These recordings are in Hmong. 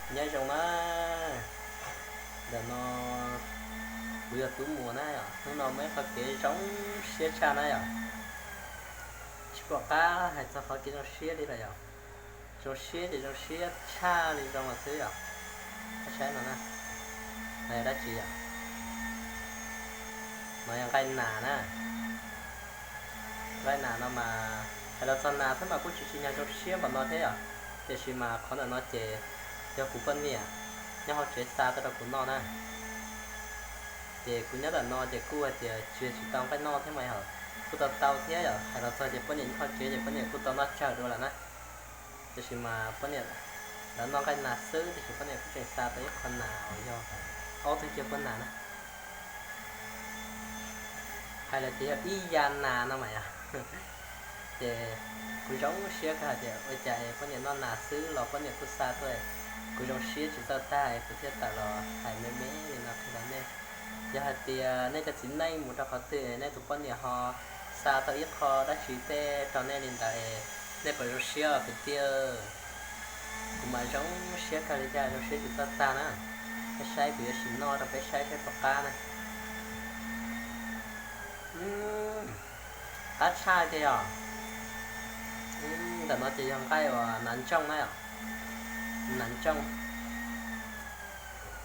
Nyob zoo na, ntawm no kuv yog Tub Muas na yom, hnub no muaj ib qho kev zoo siab tshaj na yom. Tsis pom qab hais txog qhov kev zoo siab li lawm yom. Zoo siab ces zoo siab tshaj li zoo los xwb yom. Koj saib no na, no yog dab tsi yom? No yog nqaij nas na. Nqaij nas no mas hais los txog nas xwb mas kuj tsis tsis nyog zoo siab npaum no thiab yom. Tiam sis mas qhov ntawm no ces yog kuv poj niam nyob hauv tsev xa tuaj rau kuv noj na. Ces kuv nyob ntawm no ces kuj hais tias tsis tsis tau nqaij noj thiab mas yog kuj tau tau thiab yom. Hais los txog ces poj niam nyob hauv tsev ces poj niam kuj tau noj tsawg dua lawm na. Tiam sis mas poj niam lawv noj nqaij nas xwb, tiam sis poj niam kuj tseem xa tau ib qho nas uas yog ob tug ceg puab nas na. Hais lawm ces yog ib ya nas no mas yog. Ces kuv zoo siab kawg hais tias ua cas poj niam noj nas xwb los poj niam kuj xa tuaj. Kuv zoo siab tsis txawj tag kuv thiaj tawm los hais me me li no qhia rau nej. Yog hais tias nej cov txiv neej mus rau qhov twg nej tus poj niam ho xa tau ib qho dab tsi tej rau nej li ntawd es nej puas zoo siab kwv tij? Kuv mas zoo siab kawg li thiab zoo siab tsis txawj tag na. Nej saib kuv yuav sim noj rau peb saib saib puas qab na. Qab tshaj tiag yog. Ntawm no ces yog nqaij uas nas ntsooj na yom. Nas ntsooj.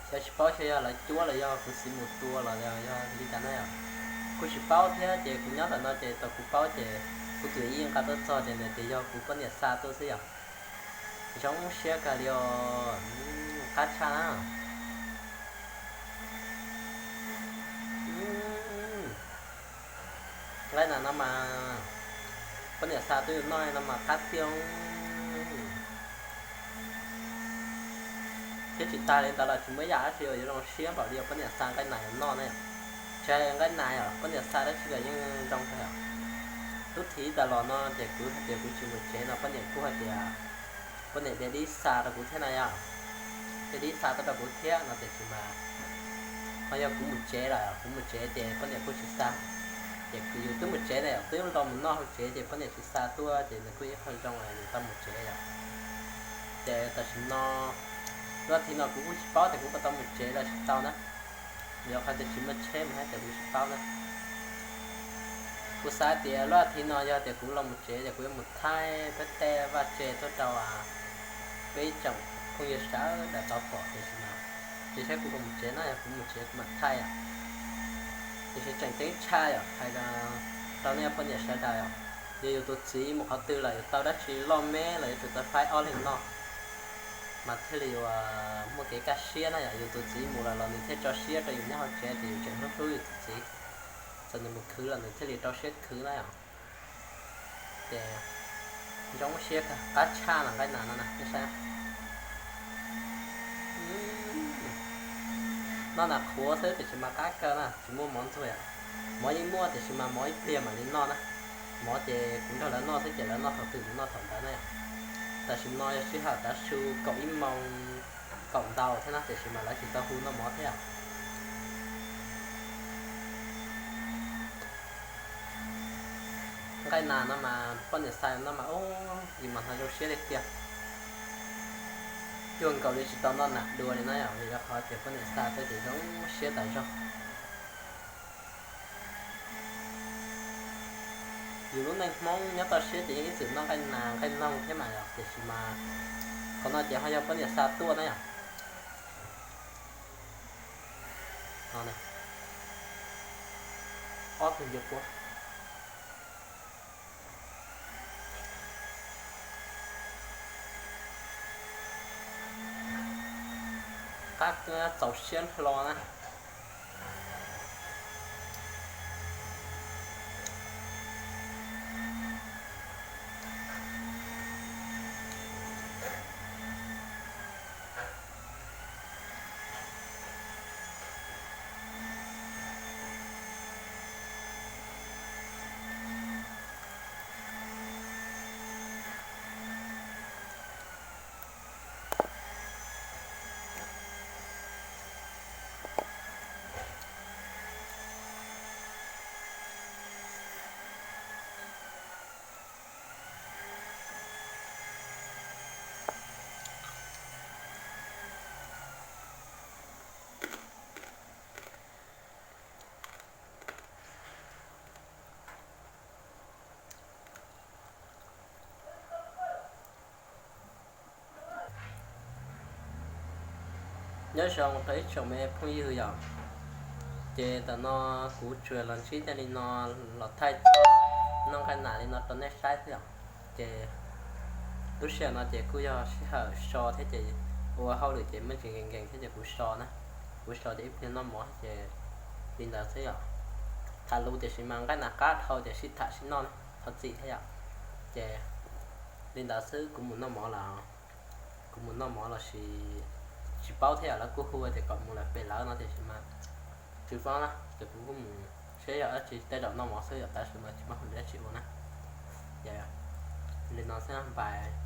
Xyov tsis paub xyov yog lawv cuab los yog kuv txiv mus tua los yog li cas na yom. Kuj tsis paub thiab ces kuv nyob ntawm no ces tau kuv paub ces kuv tus ib nqa tuaj txog ces nws tias yog kuv poj niam xa tuaj xwb yom. Zoo siab kawg li os, qab tshaj na. Nqaij nas no mas poj niam xa tuaj yus noj no mas qab tiag. Thiab tsis tas li ntawd los tsis muaj ib yam dab tsi uas yuav zoo siab npaum li uas poj niam xa nqaij nas yus noj ne. Tsis hais nqaij nas yom, poj niam xa dab tsi los yeej zoo kawg. Lub thiv tas los no ces kuv hais tias kuv tsis mus tsev no poj niam kuj hais tias poj niam de dib xa rau kuv thiab na yom. De dib xa tuaj rau kuv thiab no tiam sis mas ho yog kuv mus tsev lawm, kuv mus tsev ces poj niam kuj tsis xa. Ces yus twb mus tsev na yom, twb los mus noj hauv tsev ces poj niam tsis xa tuaj ces nws kuj ib qho zoo yus tau mus tsev yom. Ces tam sim no lub thiv no kuv kuj tsis paub tias kuv puas tau mus tsev los tsis tau na. Yog qhov tias tsis muaj tsheb mas hais tias kuv tsis paub na. Kuv xav tias lub thiv no yog tias kuv los mus tsev ces kuv yuav mus thaij peb tej vaj tse tuaj rau peb ib tsoom phooj ywg sawv daws tau pom tiam sis mas tsis saib kuv puas mus tsev na, yog kuv mus tsev kuv mam thaij. Tiam sis tseem ceeb tshaj yom, hais rau nej poj niam sawv daws yom, yog yus tus txiv mus qhov twg los yuav tau dab tsi loj me los yuav tsum tau faib ob leeg noj mas thiaj li uas muaj kev kaj siab na yom. Yus tus txiv mus lawm los nws thiaj tso siab rau yus nyob hauv tsev ces yus tseem hlub hlub yus tus txiv. Txawm nws mus khwv los nws thiaj li rau siab khwv na yom. Ces zoo siab kawg, qab tshaj na nqaij nas no na, nej saib. Noj nas qhuav xwb tiam sis mas qab kawg na, tsis muaj mov ntxuag yom. Mov yeej muaj tiam sis mas mov ib pliag mam li noj na. Mov ces kuv nrog lawv noj xwb ces lawv noj thaum twg kuv noj thaum ntawd na yom. Tam sim no yog sij hawm tav su kaum ib moos kaum ntau thiab na tiam sis mas lawv tsis tau hu noj mov thiab. Nqaij nas no mas poj niam xa no mas ub, yus mas hnov zoo siab li tiag. Cuag nkaus li tsis tau noj nas dua li na yom, vim rau qhov tias poj niam xa tuaj ces zoo siab tas zog. Yus lub neej Hmoob nyob toj siab ces yeej ib txwm noj nqaij nas nqaij noog thiab mas yom, tiam sis mas qhov no ces ho yog poj niam xa tuaj na yom. Ob tug ncuav puab. Qab txaus siab hlo na. Nyob zoo rau ib tsoom me phooj ywg yom, ces ntawm no kuv tsuas los ntsib tej li no los thaij txog noj nqaij nas li no rau nej saib xwb yom. Ces lub sij hawm no ces kuj yog sij hawm so thiab ces ua hauj lwm ces muaj tsis nkees nkees thiab ces kuv so na, kuv so ces ib pliag noj mov ces li ntawd xwb yom. Tham lus tiam sis mas nqaij nas qab dhau ces sib tham sib noj thov txim thiab yom. Ces li ntawd xwb, kuv mus noj mov los kuv mus noj mov los sis tsis paub thiab yom, lawv kuj hu tias kom mus lawm pem lawv no tiam sis mas tsis paub na ces kuv kuj mus saib yog dab tsi, tej zaum noj mov xwb yom, tab sis mas tsis paub hu dab tsi ua na. Ces li no xwb, npais.